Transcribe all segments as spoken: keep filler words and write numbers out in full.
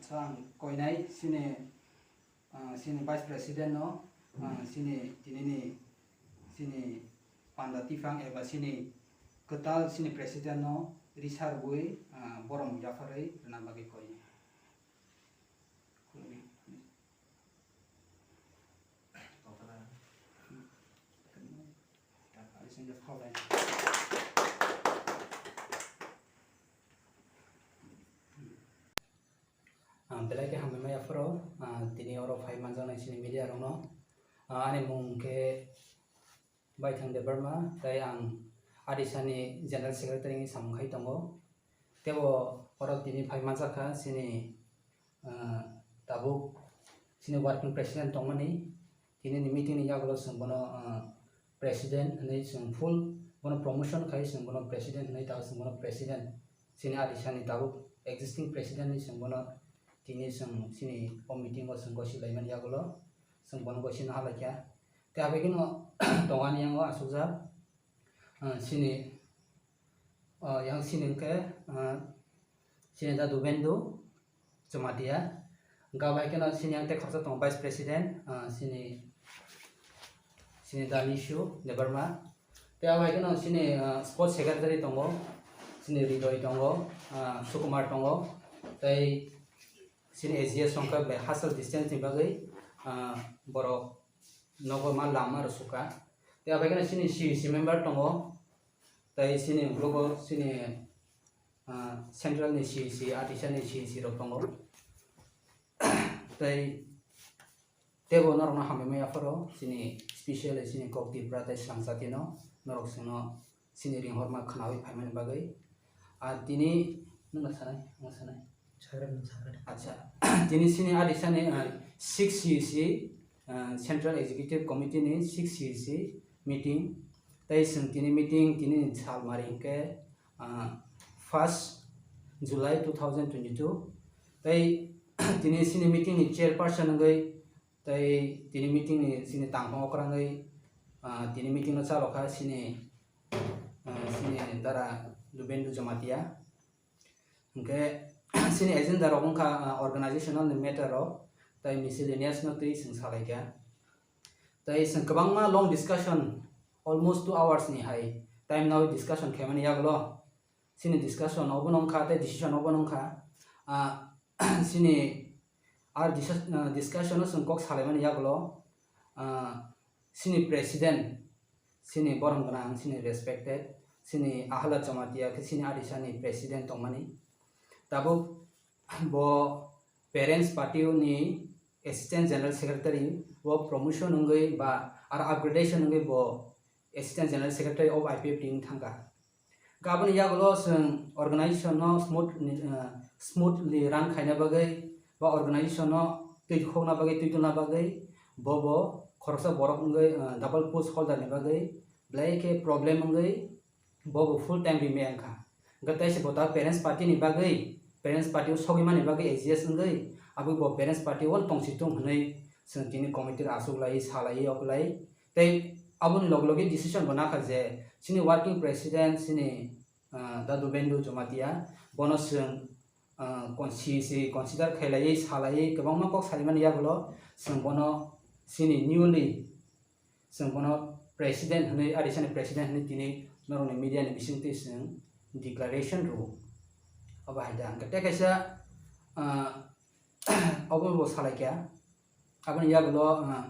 Sa ang koinai sini, ah, sini Vice President no, ah, sini tinini sini panda tiphang eba sini kwtal sini President no risa rwui, ah, borom yapharwi rwna bagwi koi. Ah, belai khe hambai maya phoro, ah, tini oro phai manjaknai chini media rokno. Ah, ani mung khe Baithang Debbarma, tei ang Adisa ni General Secretary ni samung khai tongo. Tebo oro tini phai manjak kha chini, ah, tabuk chini working president tongmani. Tini ni meeting ni yagulo chwng bono, ah, president hinwi chwng full bono promotion khai chwng bono president hinwi tabuk chwng bono president. Chini Adisa ni tabuk existing president ni chwng bono tini chwng chini o meeting o chwng gosi laimani yagulo chwng bono gosi no halaikha. Tei abai kheno tongo ani yango asukjak, ah, chini, ah, yang chini hwnkhe, ah, chini da Dubendu Jamatia. Hwnkhe abai kheno chini yang tei khoroksa tongo Vice President, ah, chini, chini da Nishu Debbarma. Tei abai kheno chini, ah, Sports Secretary tongo, chini Ridoi tongo, ah, Sukumar tongo. Tei chini A G S wngkha belai hustle distance ni bagwi, ah, borok nogo ma lama rw sukha. Tei abai kheno chini C E C member tongo. Tei chini uklogo chini, ah, central ni C E C, Adisa ni C E C rok tongo. Tei tebo norokno hambai maya phoro chini specially chini kok Tipra tei Swrang jati no norok chwngno chini ringhorma khwnawi phaimani bagwi. Ah, tini nwngno sanai, ang sanai. Sagra nwng sagra. Acha, tini chini Adisa ni, ah, six C E C, ah, Central Executive Committee ni six C E C meeting. Tei chwng tini meeting tini ni sal mari hwnkhe, ah, first July two thousand twenty-two. Tei tini chini meeting ni chairperson wngwi tei tini meeting ni chini tangphang okrangwi, ah, tini meeting no chalokha chini, ah, chini dara Dubendu Jamatia. Hwnkhe chini agenda rok wngkha, ah, organizational ni matter rok tei miscellaneous no twi chwng salaikha. Tei chwng kwbangma long discussion, almost two hours ni hai time nawi discussion khaimani yagulo. Chini discussion obono wngkha tei decision obono wngkha. Ah, chini ar dis-, ah, discussion o chwng kok salaimani yagulo, ah, chini president, chini borom gwnang, chini respected, chini Ahala Jamatia khe chini Adisa ni president tongmani. Tabuk bo Parents Party ni Assistant General Secretary o promotion wngwi ba aro upgradation wngwi bo Assistant General Secretary of I P F T wng thangkha. Aboni yagulo chwng organization no smooth, ah, smoothly run khaina bagwi ba organization no twi khokna bagwi, twi tongna bagwi bo bo khoroksa borok wngwi, ah, double post holder ni bagwi belai khe problem wngwi bo bo full time rimwi wngkha. Hwnkhe teisa bo ta parents party ni bagwi, parents party o sogwi mani bagwi A G S wngwi abo bo parents party o tongsi tung hwnwi chwng tini committee rok achuk lai, sa lai, yok lai. Tei aboni loge loge decision bo nakha je chini working president chini, ah, Dadu Bendu Jamatia bono chwng, ah, con-, C C consider khailaiwi salaiwi kwbangma kok saimani yagulo chwng bono chini newly chwng bono president hwnwi, Adisa ni president hwnwi tini norokni media ni bisingtwi chwng declaration rwo. Abo hai da hwnkhe tei kaisa, ah, obo bo salaikha. Aboni yagulo, ah,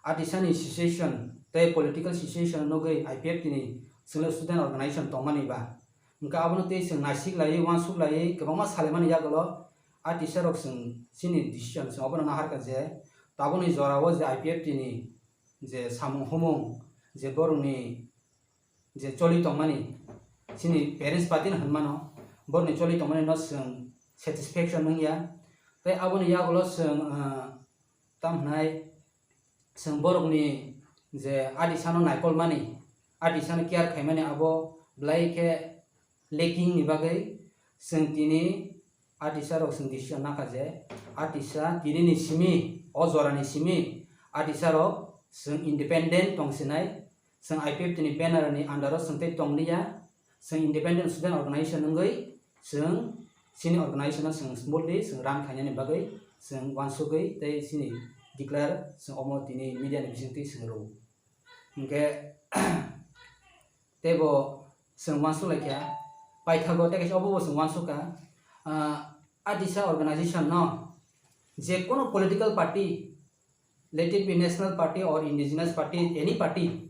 Adisa ni situation tei political situation nugwi I P F T ni chwngno student organization tongmani ba. Hwnkhe abono tei chwng naisik laiwi, uansuk laiwi kwbangma salaimani yagulo Adisa rok chwng chini decision chwng obono naharkha je tabukni jorao je I P F T ni je samung humung je borokni je choli tongmani, chini parents party no hinmano, borokni choli tongmani no chwng satisfaction wngya. Tei aboni yagulo chwng, ah, tam hwnai chwng borokni je Adisa no naikolmani, Adisa no care khaimani abo belai khe lacking ni bagwi chwng tini Adisa rok chwng decision nakha je Adisa tini ni simi, o jora ni simi Adisa rok chwng independent tongsinai. Chwng I P F T ni banner ni under o chwng tei tongliya, chwng independent student organization wngwi chwng chini organization no chwng smoothly chwng run khainani bagwi chwng uansugwi tei chini declare chwng omo tini media ni bisingtwi chwng rwo. Hinkhe teibo chwng uansuk laikha, paithago tei kaisa obo bo chwng uansukha, ah, A disa organization no je kono political party, let it be national party or indigenous party, any party,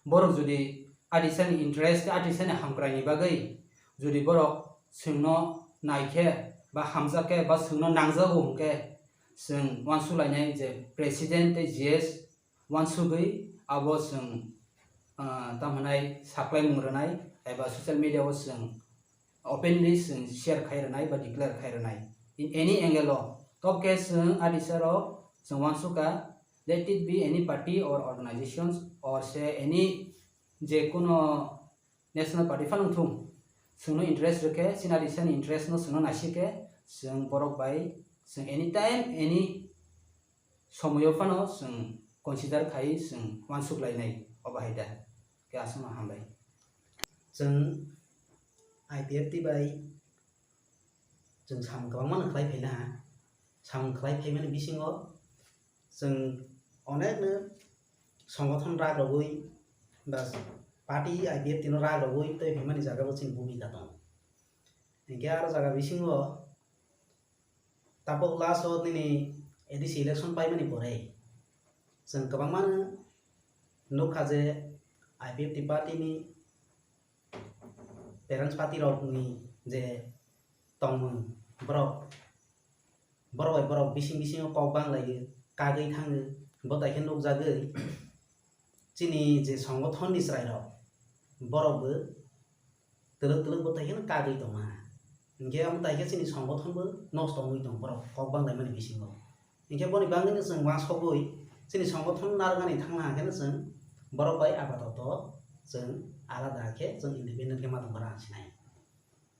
borok jodi A disa ni interest, A disa ni hamkrai ni bagwi jodi borok chwng no naikhe ba hamjakhe ba chwng no nangjago hwnkhe chwng uansuk lainai je president tei G S uansugwi abo chwng, ah, tamo hwnai saklaimung rwnai eba social media o chwng openly chwng share khai rwnai ba declare khai rwnai. In any angle o, tobokhe chwng A disa rok chwng uansukha, let it be any party or organizations or say any je kono national party phano wngthung, chwngno interest rwkhe, chini A disa ni interest no chwngno naisikhe, chwng borok bai chwng anytime, any somoyo phano chwng consider khai chwng uansuk lainai, obo hai da. Khe aswkno hambai. Chwng I P F T bai chwng samung kwbangma no khlai phaina ha. Samung khlai phaimani bisingo chwng onekno songothon rak rogwi ba party I P F T no rak rogwi tei phaimani jaga bo chini bhumika tongo. Hinkhe aro jaga bisingo tabuk last o nini A D C election paimani pore chwng kwbangma no nukha je I P F T party ni parents party rokni je tongmung, borok, borok bai borok bising bisingo kok banglaio, kagwi thango, bo tai khe nukjagwi chini je songothon ni chwrai rok, borok bo twlwk twlwk bo tai kheno kagwi tongma. Hinkhe omo tai khe chini songothon bo nosto wngwi tong borok kok banglaimani bisingo. Hinkhe boni bagwino chwng uansugwi chini songothon narwknani thangna hwnkheno chwng borok bai apatoto chwng alada khe chwng independent khe ma tongma rang sinai.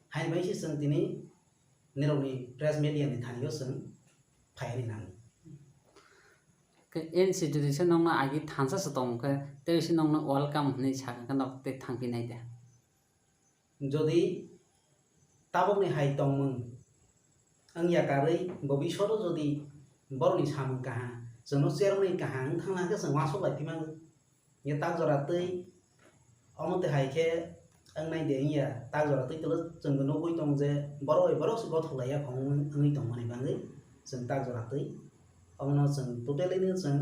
Haini bai se chwng tini nirokni press media ni thani o chwng phaiani nango. Khe N C T D se nokno agi thansa se tongkhe tei se nokno welcome hwnwi sakha khe nok tei thangphinai de. Jodi tabukni hai tongmung wngya karwi bobishoto jodi borokni samung kaham, chwngno chermani kaham wng thangna hwnkhe chwng uansuk lai phimango. Ye tak jora twi omo twi hai khe wngnai de wngya, tak jora twi kwlwk chwngbo nugwi tong je borok bai borok se gothok laiya khong wngwi tongmani bagwi chwng tak jora twi omono chwng totally no chwng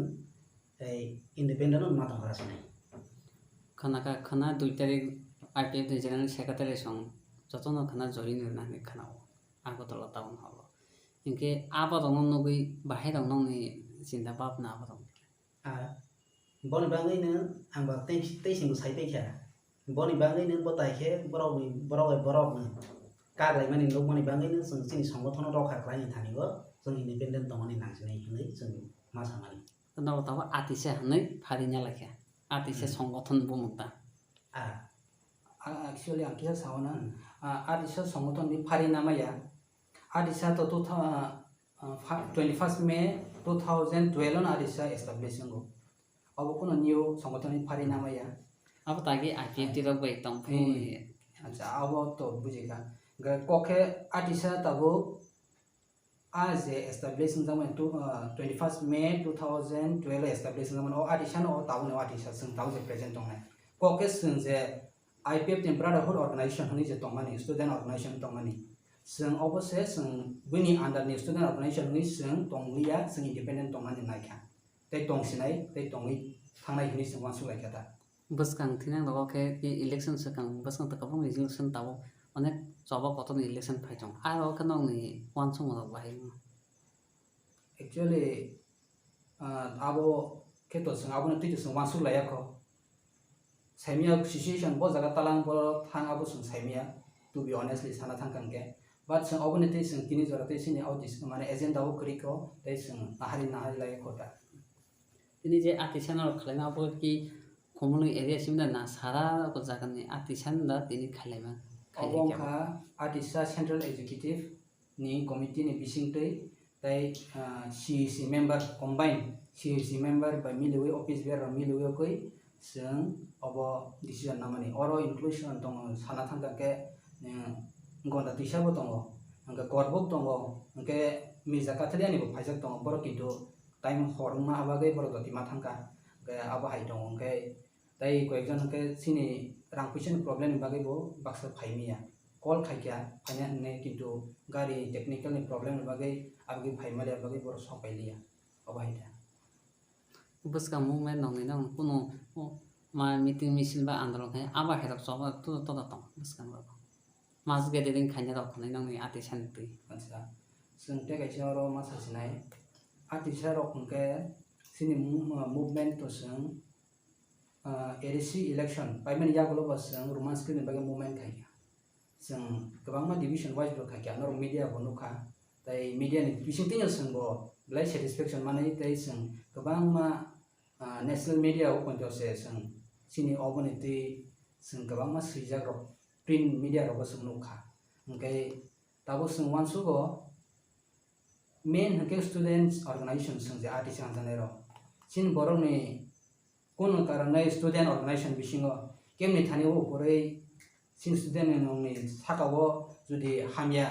tei independent no ma tongkha sinai. Khwna kha, khwna dui tarik I P F ni general secretary song jotono khwna join rwna hinwi khwnao Agartala town hall o. Hinkhe aborokno nugwi bahai rok nokni chinta bhabna aborok. Ah, boni bagwino ang ba tei, tei singbo sai paikha. Boni bagwino bo tai khe borokni, borok bai borokno kaglaimani nukmani bagwino chwng chini songothono rokha khlaini thani o chwng independent tongmani nangsinai hinwi chwng ma samani. Norok tabuk atisa hinwi pharina laikha. Atisa Hmm. Songothon bumung ta. Ah. A-, actually, ang kisa sao na, Hmm. ah, atisa songothon ni pharina maya. Atisa to two thou-, ah, ah, fa-, twenty first May two thousand twelve no atisa establish wngo. Obo kuno new songothon ni pharina maya. Abo tagi I P F T rok bai tong phuru Hmm. ni. Acha, abo to bujikha. Ga kokhe atisa tabuk A je establish wngjakmani two, ah, twenty first May two thousand twelve establish wngjakmani o atisa no o tabukni o atisa chwng tabuk je present tongnai. Kok khe chwng je I P F T ni Brotherhood Organization hinwi je tongmani, student organization tongmani. Chwng obo se chwng buini under ni student organization hinwi chwng tongliya, chwng independent tongnani naikha. Tei tongsinai, tei tongwi thangnai hinwi chwng uansuk laikha ta. Bwskang thinang rogo khe ki election swkang bwskang ta kwbangma election tabuk onek choba kotorni election phai tongo. Aro khe nokni uansukmung rok bahai wngma. Actually, ah, abo khe to chwng abono twi to chwng uansuk laiya kho. Saimya situation bo jaga talang bo thang abo chwng saimya, to be honestly sana thang kang khe. But chwng oboni twi chwng tini jora twi chini audience mane agenda o kwrwi kho tei chwng nahari nahari laiya kho ta. Tini je atisa norok khlaima abo ki Khumulwng area simi da na sara o jaga ni atisa no da tini khlaima, khailai Obo kha. Wngkha atisa Central Executive ni Committee ni bisingtwi tei, ah, C E C member, combine C E C member bai miliwi office bearer rok miliwi okwi chwng obo decision namani. Oro inclusion tongo sana thangkha khe, eh, gonda twisa bo tongo. Hwnkhe Korbuk tongo, hwnkhe Mirza Kathaliani bo phaijak tongo, borok kintu time hor wngma bagwi borok doti ma thangkha, hwnkhe abo hai tongo, hwnkhe tei koyekjon hwnkhe chini rang puisa ni problem ni bagwi bo baksa phai manya, call khaikha phaina hinwi, kintu gari technical ni problem ni bagwi aboni phai maliya bagwi borok sok pai liya, abo hai kha. Bwskang movement nokni nang kunu, o, ma meeting misil ba andolon khai abo hai rok choba to, to, to tong bwskang rok. Mass gathering khaina rok khwnai nokni atisa ni twi. Acha, chwng tei kaisa oro ma sasinai. Atisa rok hwnkhe chini mo-, movement to chwng, ah, A D C election paimani yagulo bo chwng Roman script ni bagwi movement khaikha. Chwng kwbangma division wise bo khaikha, norok media bo nukha. Tei media ni bisingtwi no chwng bo belai satisfaction manwi, tei chwng kwbangma, ah, national media o poito se chwng chini oboni twi chwng kwbangma swijak rok, print media rogo chwng nukha. Hwnkhe tabuk chwng uansugo main hwnkhe students organization chwng je atisa hwnjaknai rok. Chini borokni Kunu karonwi student organization bisingo kemni thani o kwrwi chini student ni nokni saka o jodi hamya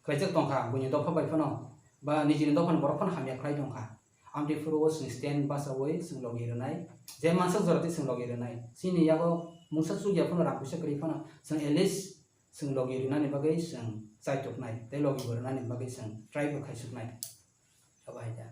khlaijak tongkha, buini dopha bai phano ba nijini dopha ni borok phano hamya khlai tongkha, amtwi phuru o chwng stand bachaui chwng logi rwnai, je mansuk jora twi chwng logi rwnai. Chini yago mungsa chukya phano rang puisa kwrwi phano chwng at least chwng logi rwnani bagwi chwng chai tuknai tei logi bo rwnani bagwi chwng try bo khai suknai. Abo hai khe.